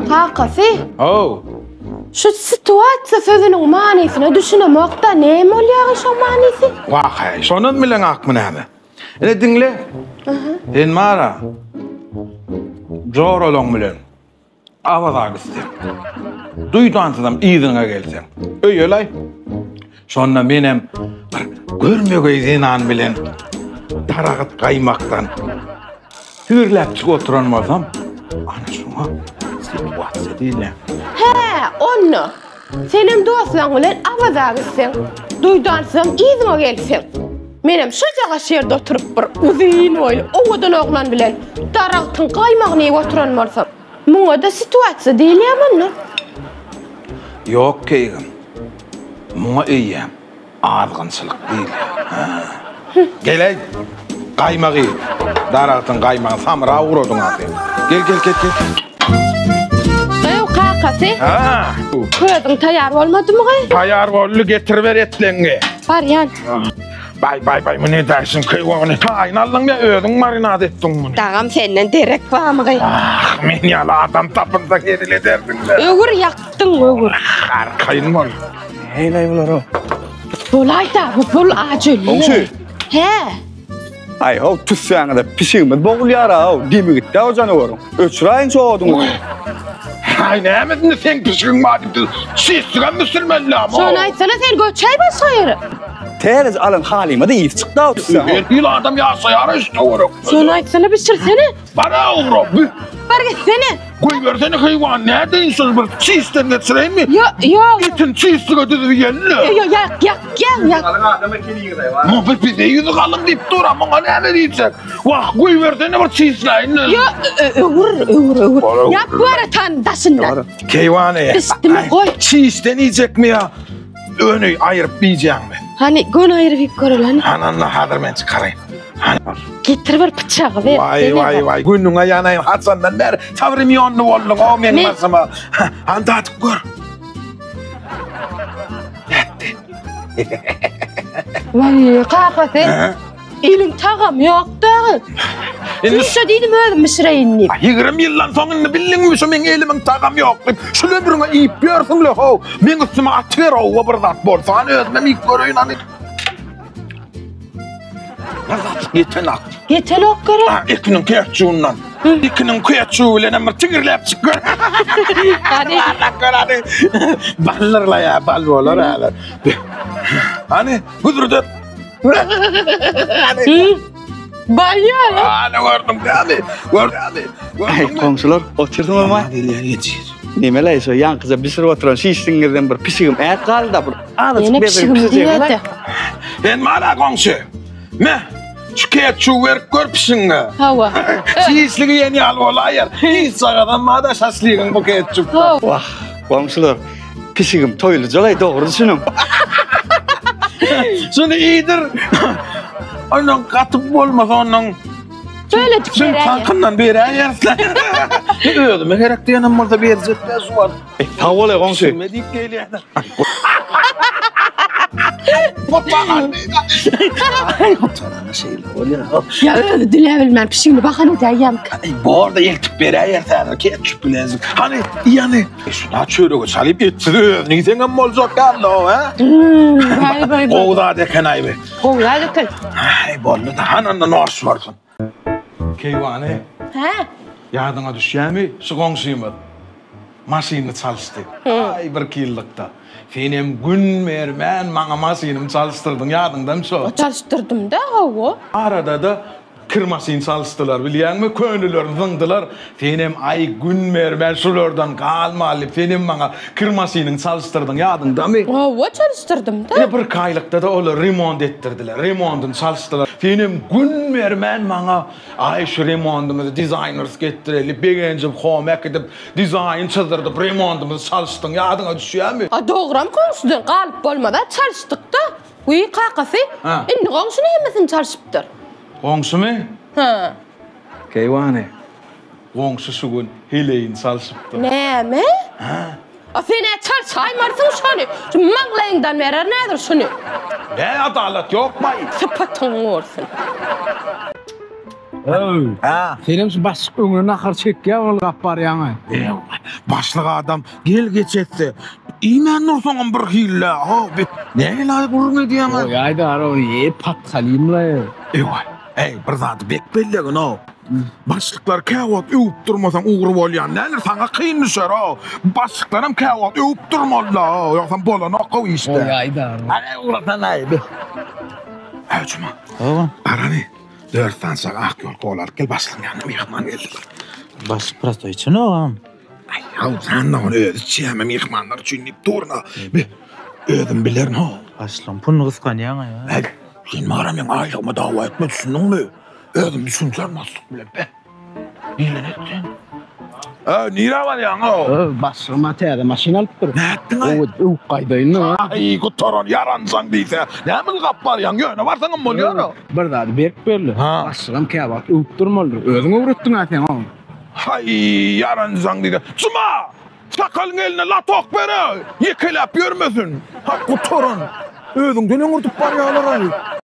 Kakasy. How. Şu situasiýa sözüniň manysyna düşünemokda, näme bolýar şoň manysy? Wah-eý, şonam bileňakmy näme? Ine diňle. Sen bara joralaň bilen Awaza gitseň, duýdansyzam yzyňa gelseň, öýelaý. Şonda menem bir görmegeý zenan bilen daragyt gaýmakdan tigirläpjik oturan bolsam, ana şoňa situasiýa diýilýär. Hä, onda senem dostlaň bilen Awaza gitseň, duýdansyzam yzyňa gelseň, menem şojagaş ýerde oturyp bir uzyn boýly owadan oglan bilen daragtyň gaýmagyny iýip oturan bolsam, muňa-da situasiýa diýilýärmi onda? Ýok, keýgim. Muňa eýýäm azgynçylyk diýilýär. Hä. Gel-äý, gaýmak iý. Daragtyň gaýmagyny samrap ugradyň-a sen. Gel, gel, gel, gel. Gyýw, kakasy. Hä. Közüň taýýar bolmadymy gyý? Taýýar boldy, getiriber etleňňi. Barýan. Baý, baý, baý, muny edäýşiň keýwany. Taýyn aldyň ýa özüň marinad etdiň muny? Dagam senden derek barmy gyý? Ah, men ýaly adam tapylsa hezil ederdiň-le. Öwür ýakdyň, öwür. Arkaýyn bol. Heý-leý bular-ow. Bolaý-da, bu bol ajy. Goňşy. Hä. Aý, how tüssäňize pişigimiz bogulýar-ow, demi gitdi-ow janawaryň. Öçüräýiň şu oduňy. Aý, näme indi seň pişigiň bar diýip, çişligem müsülmenläm-ow. Şony aýtsana sen göçäý başga ýere. Täzeje alan halyma-da ys çykdy-ow tüssäň. Her hili adam ýaşaýar-a şu töwerekde. Şony aýtsana bişirsene. Bara ugra. Bar gitsene. Goýbersene haýwan, nädeýin şony bir çişden geçireýinmi? Ýok, ýok. Etini çişlige düzüp iýeli-le. Ýok, ýak, ýak, ýak, ýak. Galyň adam ekeniňiz-aý, bar. Muň bir bize ýüzi galyň diýip dur-a, muňa näme diýjek? Wah, goýbersene bir çişläýin-le. Ýok, öwür, öwür, öwür. Ýap bu aratan daşyndan. Keýwany. Bişdimi goý. Çişden iýjekmi ýa öni aýryp iýjekmi? Hany, göni aýryp iýip göreli, hany. Hany, onda häzir men çykaraýyn. Getir bir pyçagy ber. Waý waý waý günüňe ýanaýyn haçandan bäri sawremýonny bolduň o meň başyma. Hany dadyp gör. Nätdi? Waý kakasy. Eliň tagamy ýok dagy. Indi Şo diýdim özüm bişireýin diýip. 20 ýyldan soň indi bildiňmi şu meň elimiň tagamy ýok diýip. Şul ömrüňe iýip ýörsüň-le how. Meň üstüme atyber owa bir zat bolsa hany özümem iýip göreýin hany. Ýetenok. Ýetenok gerek. Ha, ekiniň ketçugundan. Ekiniň ketçugy bilen hem bir tigirläp çyk gör. Hany. Gör hany. Ballyrlaýa, bal bolar häzir. Hany, güzürde. Hany. Bal ýaly. Hany gördüm, hany. Gördüm. Aý, goňşular, otyrsyňyzmy? Gelýär, geçir. Nemeleý şo ýaňkyja bişirip oturan şişligiňizden bir pişigim ät galdy-da bir azajyk Ýene bezegip pişigim pişirjegim-le. diýýär-de. Sen mala goňşy. Me, şu ketçup berip gör pişigiňe. Hawa. Şişligi iýen ýaly bolaýar. Hiç çagadan bar-da şaşligiň bu ketçupda. Hawa. Wah, goňşular, pişigim toýlujagaý dogry düşüniň. Şuny iýdir. Ondan gatyp bolmasa ondan Bölejik Sen beräýer. tankyndan beräýeris. Özüme gerek diýenem bolsa berjek däl şu wagt. E, sag bol ey goňşy. Şume diýip gelýärler. Ay gutarana şeýle bolýar. Ýa özi diläp bilmän pişigini bakan edäýýämkä. Ay borda eltip beräýer häzir ketçup bilen. Hany ýany şuna çörege çalyp etsiz özüni iýseňem boljak ýaly o, ha? Baý baý baý. Gowy zat eken aý be. Gowy zat eken. Aý boldy da hany onda noş bolsun. Keýwany. Hä? Ýadyňa düşýärmi şu goňşymyz maşynyny çalyşdy. Aý birki ýyllykda. Senem gün bermän maňa maşynymy çalyşdyrdyň ýadyňdamy şo? Çalyşdyrdym-da hawa. Arada-da Kir maşyn çalyşdylar bilýäňmi könelerini zyňdylar senem aý gün bermän şulardan galmaly diýip senem maňa kir maşynyňy çalyşdyrdyň ýadyňdamy? Hawa çalyşdyrdymda. Ine birki aýlykdada olar remont etdirdiler remondyny çalyşdylar senem gün bermän maňa aý şu remondymyzy dizaýnerski etdireli Begenjim home äkidip dizaýn çyzdyrdyp remondymyzy çalyşdyň ýadyňa düşýämi? A dogram goňşudan galyp bolmaz-a çalyşdykda. Wiý, kakasy, indi goňşy nämesini çalşypdyr? Goňşumy? Hä. Keýwany, goňşy şu gün heleýini çalşypdyr. Näme? Hä. A sen-ä çalşaýmarsyň şony. Şu maňlaýyňdan bererin häzir şuny. Nä adalat ýokmaý? Sypatyň gursun. Öw. Ha. Senem şu başlyk öňüne nahar çekýär, ol gap barýaň. Ew, başlyk adam gel geç etse, iýmän dursaňam bir hili-le. Ha, nähili aý gürrüň edýäň? Oý, aýdar, ony iýip patgalymla. Ew, eý, bir zady bek bellegin-ow. Başlyklar käwagt öwüp durmasaň ugry bolýan däldir, saňa kyn düşer-ow. Başlyklaram käwagt öwüp durmaly-da, ýogsam bolanok-ow işde. Oý, aýdar. Hany, ugrasana-aý, bi. Äý, Juma. Hawa. Barany, dört sany çaga ak ýol kola alyp gel, başlygyň ýanyna myhman geldiler. Başlyk prostoý içenogam. Aý, ýa, sen-de ony özi içýärmi myhmanlar üçin diýip durun-a. Bi, özüm bilerin-ow. Başlygyň puluny gysganýaň-aý. Äý, sen maňa meň aýlygyma dawa etme, düşündiňmi? Özüm düşünsem başlyk bilen be. Diýlen etsen. Ö, nirä barýaň-ow? Ö, başlygym-a täze maşyn alypdyr. Nätdiň-aý? Öwüt, öwüp gaýdaýyn-da. Aý, gutaran ýaranjaň diýse, näme ylgap barýaň? Ýöne barsaňam bolýar-a. Bir zady berk belli. Ha. Başlygam käwagt öwüp durmalydyr. Özüň öwretdiň-ä sen oňa. Haý, ýaranjaň diýse. Juma! Sakalyň eline latok ber-ä! Ýekeläp ýörmesin. Ha, gutaran. Özüňden öňürdip barýarlar-aý.